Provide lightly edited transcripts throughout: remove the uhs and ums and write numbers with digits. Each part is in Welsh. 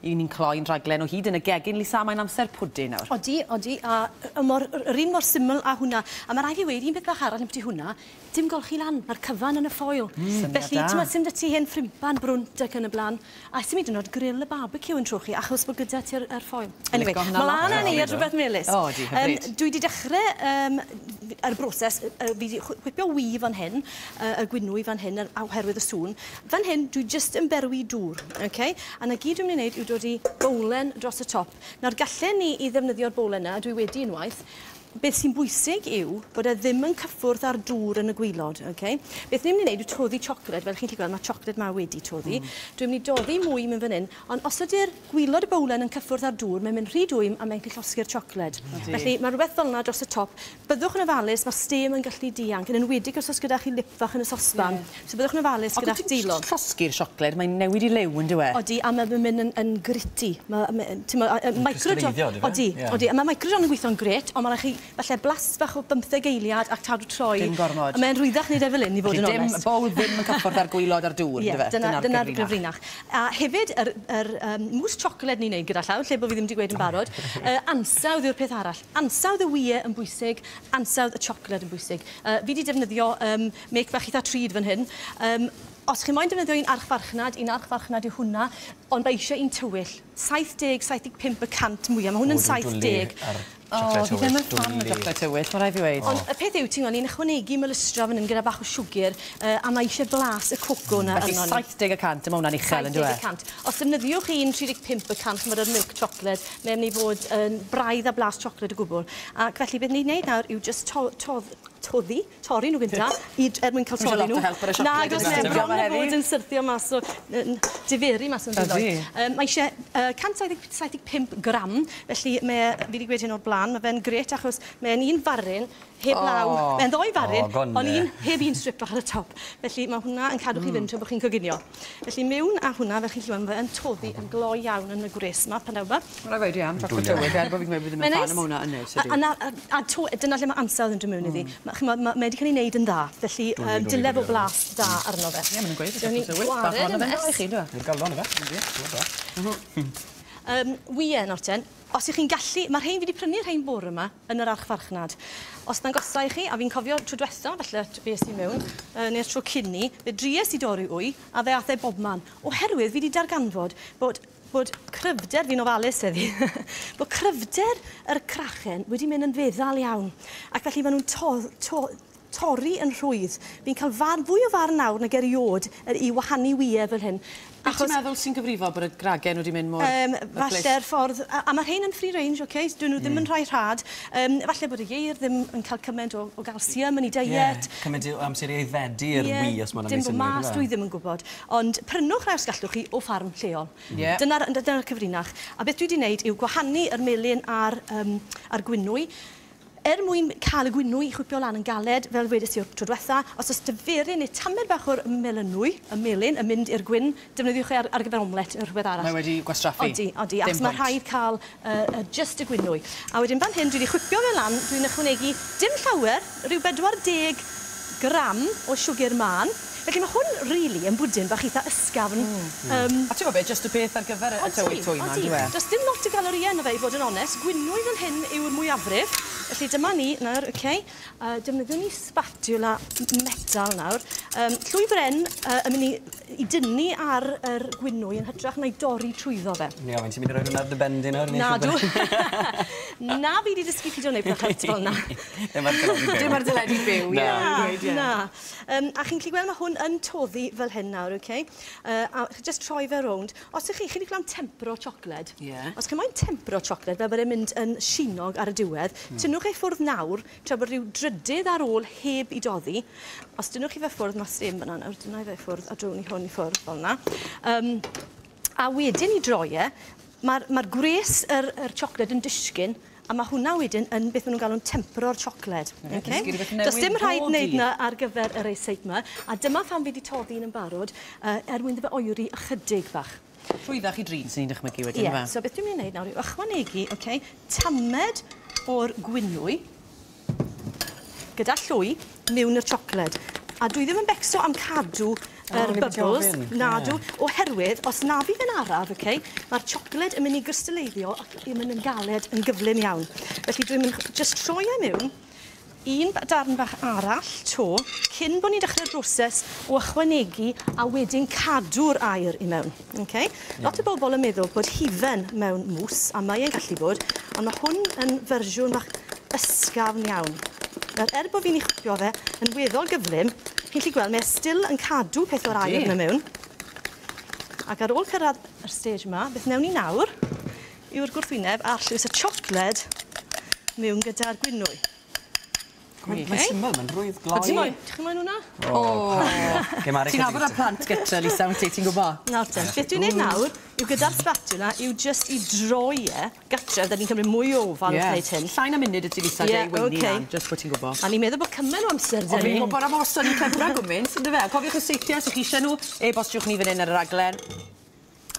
I ni'n cloi'n rhaglen o hyd yn y gegin. Lisa, mae'n amser pwdin nawr. Odi, odi, a yr un mor syml â hwnna. A mae rhaid fi weud un peth bach arall ambyti hwnna, dim golchi lan, mae'r cyfan yn y ffoil. Felly, ti'n meddwl, sim 'da ti hen ffrimpan brwnt ac yn y blaen, a sim hyd yn oed grill y barbecue yn trochi, achos bod gyda ti'r ffoil. Anyway, mlaen â ni at rhywbeth melys. O, odi, hyfryd. Dwi wedi dechrau yr broses, fi wedi whipio wy fan hyn, y gwynwy fan hyn, oherwydd y sŵn. Fan hyn, dwi jyst yn berwi dŵr, okay? A 'na gyd dwi'n mynd i wneud yw dod i bowlen dros y top. Nawr, gallen ni i ddefnyddio'r bowlen yna, dwi wedi unwaith. Beth sy'n bwysig yw bod e ddim yn cyffwrdd â'r dŵr yn y gwaelod. Okay? Beth ni'n mynd i wneud yw toddi siocled, fel chi'n gallu gweld, mae siocled ma wedi toddi. Dwi'n mynd i doddi mwy mewn fan hyn, ond os ydy'r gwaelod y bowlen yn cyffwrdd â'r dŵr, mae'n mynd rhy dwym a mae'n gallu llosgi'r siocled. Felly mae rhywbeth fel yna dros y top. Byddwch yn ofalus, mae steam yn gallu dianc, yn enwedig os oes gyda chi lip fach yn y sosban. So byddwch yn ofalus Ac gyda'ch wyt ti'n dwylo. Llosgi'r siocled, mae'n newid i liw yn dyw e? Odi, a mae'n mynd yn gritty. Mae Crystaleiddio, ydyw fe? Odi, odi. A mae microdon yn gweithio'n gret, ond mae'n rhaid chi falle blas bach o 15 eiliad ac cadw troi. Dim gormod. A mae'n rhwyddach wneud e fel hyn, i fod yn Felly dim onest. bowl ddim yn cyffwrdd â'r gwaelod a'r dŵr, Ie, yndyfe? dyna'r gyfrinach. A hefyd, yr mousse chocolate ni'n neud gyda llaw, lle bod fi ddim wedi gweud yn barod, ansawdd yw'r peth arall. Ansawdd y wyau yn bwysig, ansawdd y chocolate yn bwysig. Fi wedi defnyddio make bach eitha trud fan hyn. Os chi moyn defnyddio un archfarchnad yw hwnna, ond mae eisiau un tywyll. 70-75% mwyaf. Mae hwn yn O, dwi'n dwlu 70. ar O, siocled fi ddim yn tywyll, ffan o dwlu. siocled tywyll, mae rhaid fi weud. Ond y peth yw, ti'n gweld, ni'n ychwanegu melystra fan hyn gyda bach o siwgr, a mae eisiau blas y coco yna Felly arno ni. 70%, mae hwnna'n uchel, yn dyw e? 70%. Os defnyddiwch un 35%, mae'r milk chocolate, mae'n mynd i fod yn braidd a blas chocolate o gwbl. Ac felly beth ni'n gwneud nawr yw just to, to, toddi, torri nhw gynta, er mwyn cael Dim torri lot nhw. o help ar y siocled, Na, agos yndoes e? ne, bron Dim a bod yn syrthio mas o, diferu mas o'n Ydi. Mae eisiau 175 gram, felly mae, fi wedi gweud hyn o'r blaen, mae fe'n gret achos mae'n un faryn heb law, mae'n ddoi faryn, O, gone. ond un heb un strip bach ar y top. Felly mae hwnna yn cadw chi fynd tra bod chi'n coginio. Felly mewn a hwnna, fel chi'n gweld, mae fe'n toddi yn gloi iawn yn y gwres yma, pan yma. Mae'n rhaid weud, ie, am siocled tywyll, er bod fi'n gweud bod ddim yn Mae'n ffan neis. am hwnna yn neis, A, ydi. a, dyna lle mae ansawdd yn dod mewn iddi. Ma, mae wedi cael ei wneud yn dda, felly dyle fod blas da arno fe. Ie, maen nhw'n gweud, Dwn ni siocled tywyll, bach gwared ohono y fe'n dda i mess. chi, yndyw e? I'r galon, ife? Wyau nawr ten, os ych chi'n gallu, mae rhain fi wedi prynu rhain bore yma yn yr archfarchnad. Os ddangosa i chi, a fi'n cofio tro diwetha, falle be i mewn, neu'r tro cyn ni, fe dries i dorri wy, a fe ath e bobman. Oherwydd fi wedi darganfod bod cryfder, fi'n ofalus heddi, bod cryfder yr crachen wedi mynd yn feddal iawn. Ac felly maen nhw'n torri yn rhwydd. Fi'n cael farn, fwy o farn nawr nag erioed i wahanu wyau fel hyn. Beth ti'n meddwl sy'n gyfrifol bod y gragen wedi mynd mor Falle'r ffordd, a mae rhain yn free range, okay? Dyn nhw ddim yn rhai rhad. Falle bod y ieir ddim yn cael cymaint o galsium yn ei diet. Ie, cymaint o amser i aeddfedu'r Ie, wy os mae'n dim bod mas, dwi ddim yn gwybod. Ond prynwch rai os gallwch chi o ffarm lleol. Dyna'r cyfrinach. A beth dwi wedi wneud yw gwahanu yr melyn a'r gwynwy. Er mwyn cael y gwynwy i chwipio lan yn galed, fel wedes i o'r tro diwetha, os oes diferu neu tamed bach o'r melynwy, y melyn, yn mynd i'r gwyn, defnyddiwch e ar gyfer omlet neu rhywbeth arall. Mae wedi gwastraffu. Odi, Dim achos mae pwynt. rhaid cael just y gwynwy. A wedyn fan hyn, dwi wedi chwipio fe lan, dwi'n ychwanegu dim llawer, rhyw 40 gram o siwgr mân. Felly mae hwn, really, yn bwdin bach eitha ysgafn. A ti'n gwybod beth, just y peth ar gyfer y tywydd twym yma, Odi. yndyw e? Does dim lot o galorïau yno fe, i fod yn onest. Gwynwy fel hyn yw'r mwyafrif. Felly dyma ni nawr, okay. Defnyddiwn ni spatula metal nawr. Llwy bren yn mynd i dynnu ar yr gwynwy yn hytrach na'i dorri trwyddo fe. Ie, faint ti'n mynd i roi hwnna ar dy ben di nawr? Neu Na dw. rhywbeth? Na, fi wedi dysgu pidio wneud pethau fel yna. Dim ar deledu byw. Dim ar deledu byw, ie. Na. Dweud, ie. Na. A chi'n gallu gweld mae hwn yn toddi fel hyn nawr, okay? A just troi fe rownd. Os ych chi wedi cael am tempro siocled. Os chi moyn tempro siocled, fel bod e'n mynd yn sinog ar y diwedd, tynnwch ei ffwrdd nawr, tra bod rhyw drydydd ar ôl heb i doddi. Os dynnwch chi fe ffwrdd, mae sdim yna nawr, dynna i fe ffwrdd, a drown ni hwn i ffwrdd fel yna. A wedyn i droi e, mae'r gwres yr siocled yn disgyn, a mae hwnna wedyn yn beth maen nhw'n galw'n tempro'r siocled. Okay? Dysgu rhywbeth Does dim newydd rhaid bob wneud dydd. na ar gyfer y reiseit yma, a dyma pham fi wedi toddi un yn barod, er mwyn iddo fe oeri ychydig bach. Rhwyddach i drin sy'n ni'n dychmygu wedyn, Ie, yma. so beth dwi'n mynd i wneud nawr yw ychwanegu, okay, tamed o'r gwynwy gyda llwy mewn i'r siocled. A dwi ddim yn becso am cadw yr bubbles. Nadw, oherwydd, os na fydd yn araf, okay, mae'r siocled yn mynd i grystaleiddio ac yn mynd yn galed yn gyflym iawn. Felly dwi'n mynd jyst troi e mewn, un darn bach arall to, cyn bod ni'n dechrau'r broses o ychwanegu a wedyn cadw'r aer i mewn. Okay? Lot o bobl yn meddwl bod hufen mewn mousse, a mae e'n gallu bod, ond mae hwn yn fersiwn bach ysgafn iawn. Nawr, er bod fi'n ei chwipio fe yn weddol gyflym, chi'n gallu gweld mae e still yn cadw peth o'r aer yna mewn. Ac ar ôl cyrraedd yr stage yma, beth newn ni nawr yw'r gwrthwyneb arllwys y siocled mewn gyda'r gwynwy. Mae'n syml, mae'n rwydd gloi. Ti'n moyn hwnna? O! Ti'n nabod y plant gytre, Lisa, wyt ti, ti'n gwybod? Nawr te, beth dwi'n neud nawr yw gyda'r spatula yw jyst i droi e gatre, da ni'n cymryd mwy o ofal wrth wneud hyn. Llai na munud y ti, Lisa, deu weini lan, jyst bod ti'n gwybod. A ni'n meddwl bod cymaint o amser 'da ni. O, fi'n gwybod am os o'n i'n clefra gwmynt, yndyfe? Cofiwch y seithiau, os ych chi eisiau nhw, e-bostiwch ni fan hyn ar y raglen.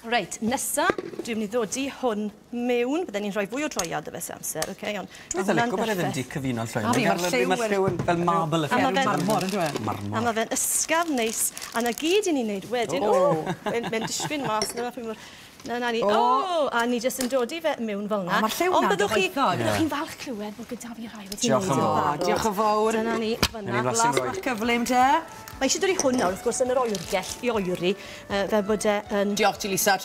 Reit, nesa, dwi'n mynd i ddodi hwn mewn. Bydden ni'n rhoi fwy o droiad o fe amser, oce? Ond Dwi'n eitha licio bod e ddim 'di cyfuno'n llwyr. Mae'r lliw yn fel marble effect. Marmor, yndyw e? Marmor. A mae fe'n ysgafn neis, a 'na gyd i ni'n neud wedyn. O! Mae'n disgyn mas, na ni. O! A ni jyst yn dodi fe mewn fel 'na. Mae'r lliw 'na'n gyfoethog. Ond byddwch chi'n falch clywed bod gyda fi rhai wedi neud yn barod. Diolch yn fawr. Dyna ni, fan'na. Blas bach cyflym te. Mae eisiau dod i hwn nawr, wrth gwrs, yn yr oergell i oeri, fel bod e yn... Diolch ti, Lisa.